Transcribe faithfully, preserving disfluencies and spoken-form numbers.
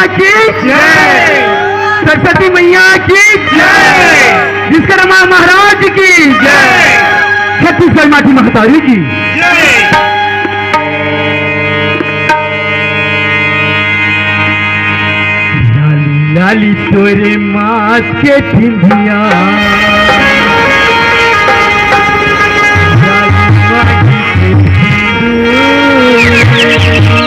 की जय। सरस्वती मैया की जय। विश्वकर्मा महाराज की जय। छत्तीसगढ़ माटी महतारी की जय। लाली लाली तोरे माथ के बिंदिया, लाली माही के सिंदूर।